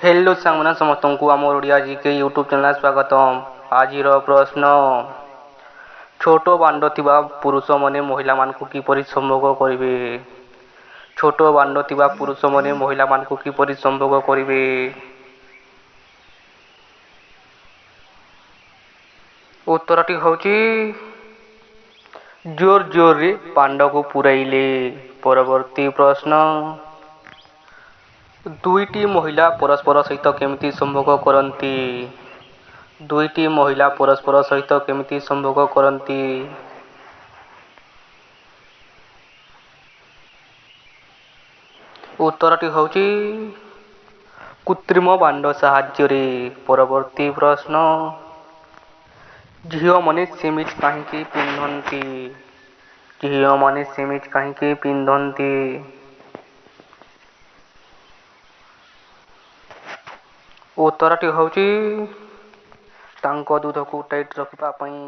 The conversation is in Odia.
ହ୍ୟାଲୋ ସାଙ୍ଗମାନେ, ସମସ୍ତଙ୍କୁ ଆମର ଓଡ଼ିଆ ଜିକେ ୟୁଟ୍ୟୁବ୍ ଚ୍ୟାନେଲ୍ ସ୍ୱାଗତମ। ଆଜିର ପ୍ରଶ୍ନ, ଛୋଟ ବାଣ୍ଡ ଥିବା ପୁରୁଷମାନେ ମହିଳାମାନଙ୍କୁ କିପରି ସମ୍ଭୋଗ କରିବେ? ଛୋଟ ବାଣ୍ଡ ଥିବା ପୁରୁଷମାନେ ମହିଳାମାନଙ୍କୁ କିପରି ସମ୍ଭୋଗ କରିବେ? ଉତ୍ତରଟି ହେଉଛି ଜୋର ଜୋରରେ ବାଣ୍ଡକୁ ପୁରାଇଲେ। ପରବର୍ତ୍ତୀ ପ୍ରଶ୍ନ, ଦୁଇଟି ମହିଳା ପରସ୍ପର ସହିତ କେମିତି ସମ୍ଭୋଗ କରନ୍ତି? ଦୁଇଟି ମହିଳା ପରସ୍ପର ସହିତ କେମିତି ସମ୍ଭୋଗ କରନ୍ତି? ଉତ୍ତରଟି ହେଉଛି କୃତ୍ରିମ ବାଣ୍ଡ ସାହାଯ୍ୟରେ। ପରବର୍ତ୍ତୀ ପ୍ରଶ୍ନ, ଝିଅମାନେ ସେମିଜ୍ କାହିଁକି ପିନ୍ଧନ୍ତି? ଝିଅମାନେ ସେମିଜ୍ କାହିଁକି ପିନ୍ଧନ୍ତି? ଉତ୍ତରଟି ହେଉଛି ତାଙ୍କ ଦୁଧକୁ ଟାଇଟ୍ ରଖିବା ପାଇଁ।